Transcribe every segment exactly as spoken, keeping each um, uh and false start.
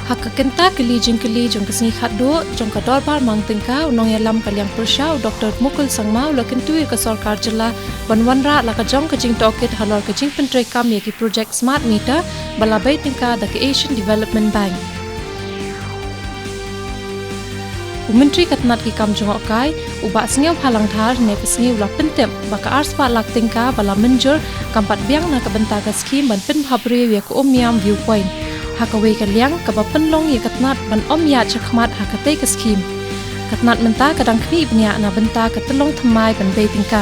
Ha ka kynta kylli jingkylli jong ka sngi khatduh jong ka dorbar mang tyngka, u nongïalam ka liang pyrshah, u Doktor Mukul Sangma, u la kyntu ïa ka sorkar jylla ban wanrah la ka jong ka jingtohkit halor ka jingpyntreikam ïa ki projek smart meter ba la bei tyngka da ka Asian Development Bank. U Myntri ka tnat ki kam jngohkai, u Bah Sniawbhalang Dhar, ne ka sngi u la pyntip ba ka arspah lak tyngka ba la mynjur kam pat biang na ka bynta ka skhim ban pynbha briew ïa ka Umiam View Point ha kawei ka liang kaba pynlong ïa ka tnat ban ym ïaid shakhmat ha katei ka skhim. Ka tnat mynta ka dang khmih bniah na bynta ka tyllong thymmai ban bei tyngka.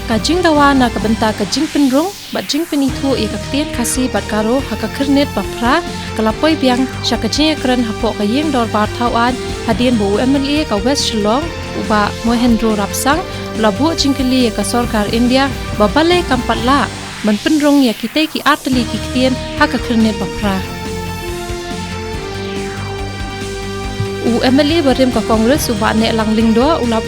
Ka jingdawa na ka bynta ka jingpynrung bad jingpynithuh ïa ka ktien Khasi bad Garo ha ka Khyrnit ba Phra ka la poi biang sha ka jingïakren hapoh ka Ïing Dorbar Thawaiñ, hadien ba u M L A ka West Shillong, u Bah Mohendro Rapsang, u la buh jingkylli ïa ka sorkar India ba balei kam pat lah ban pynrung ïa kitei ki artylli ki ktien ha ka Khyrnit ba Phra. U M L A barim ka Congress, u Bah Nehlang Lyngdoh, u la,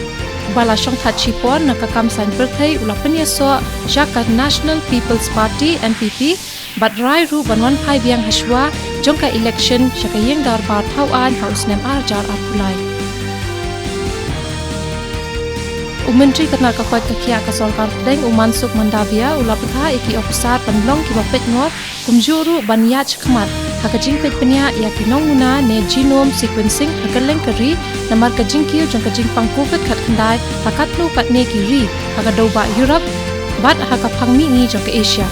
ba la shongthait shipor na ka kam saiñ pyrthei, u la pynïasoh sha ka National People's Party, N P P, bad rai ruh ban wan phai biang hashwa jong ka election sha ka Ïing Dorbar Thawaiñ ha u snem ar hajar arphew lai. U Myntri ka tnat ka koit ka khiah ka sorkar pdeng, u Mansukh Mandaviya, u la bthah ïa ki ophisar ban long kiba peitngor, kumjuh ruh ban ïaid shakhmat ha ka jingpeit bniah ïa ki nongmuna ne genome sequencing ha kylleng ka ri, namar ka jingkiew jong ka jingpang Covid khatkhyndai ha katno katne ki ri ha ka dewbah Europe bad ha ka phang mihngi jong ka Asia.